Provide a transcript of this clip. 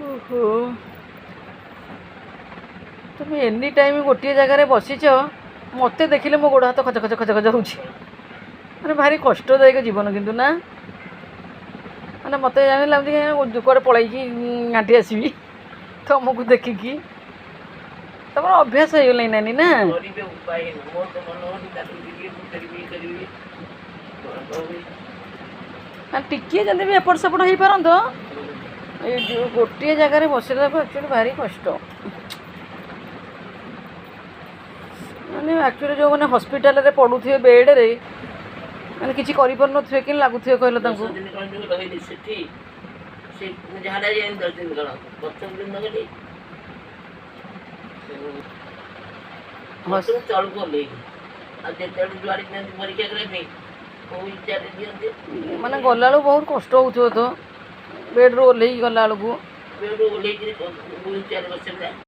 ଓହୋ, ତୁମେ any time ଗୋଟିଏ ଜାଗାରେ ବସିଛ। ମୋତେ ଦେଖିଲେ ମୋ ଗୋଡ଼ ହାତ ଖଚ ଖଚ ଖଚ ଖଚ ହେଉଛି। ମାନେ ଭାରି କଷ୍ଟଦାୟକ ଜୀବନ କିନ୍ତୁ ନା? ମାନେ ମୋତେ ଜାଣି ଲାଗୁଛି କି କୁଆଡ଼େ ପଳେଇକି ଘାଣ୍ଟି ଆସିବି ତମକୁ ଦେଖିକି। ତମର ଅଭ୍ୟାସ ହେଇଗଲାଣି ନାନୀ, ନା? କରିବେ, ଉପାୟ ମୋର ତ ମନ ହଉନି ତାକୁ ଯିବି, ମୁଁ କରିବି କରିବି କଣ କହିବି? ମାନେ ଟିକିଏ ଯଦି ବି ଏପଟ ସେପଟ ହେଇପାରନ୍ତ। ଏଇ ଯେଉଁ ଗୋଟିଏ ଜାଗାରେ ବସିଲାକୁ ଆକ୍ଚୁଆଲି ଭାରି କଷ୍ଟ। ମାନେ ଆକ୍ଚୁଆଲି ଯେଉଁମାନେ ହସ୍ପିଟାଲରେ ପଡ଼ୁଥିବେ ବେଡ଼ରେ, ମାନେ କିଛି କରିପାରୁନଥିବେ, କେମିତି ଲାଗୁଥିବେ କହିଲ ତାଙ୍କୁ? 10 ଦିନ କଣ ଯୋଉ ରହିଲି ସେଠି, ସେ ଝାଡ଼ା ଯାଇନି 10 ଦିନ କଣ, ପ୍ରଥମ ଦିନ ଗଲି ହସ୍ ପ୍ରଥମେ ତଳକୁ ଓହ୍ଲେଇଲି। ଆଉ ଯେତେବେଳେ ଯୁଆଡ଼େ ନିଅନ୍ତି ପରୀକ୍ଷା କରିବା ପାଇଁ, ହୁଇଲ୍ ଚେୟାରରେ ଦିଅନ୍ତି। ମାନେ ଗଲାବେଳକୁ ବହୁତ କଷ୍ଟ ହେଉଥିବ ତ, ବେଡ଼ରୁ ଓହ୍ଲେଇକି ଗଲାବେଳକୁ? ବେଡ଼ରୁ ଓହ୍ଲେଇକିରି ହୁଇଲ୍ ଚେୟାରରେ ବସିଲା।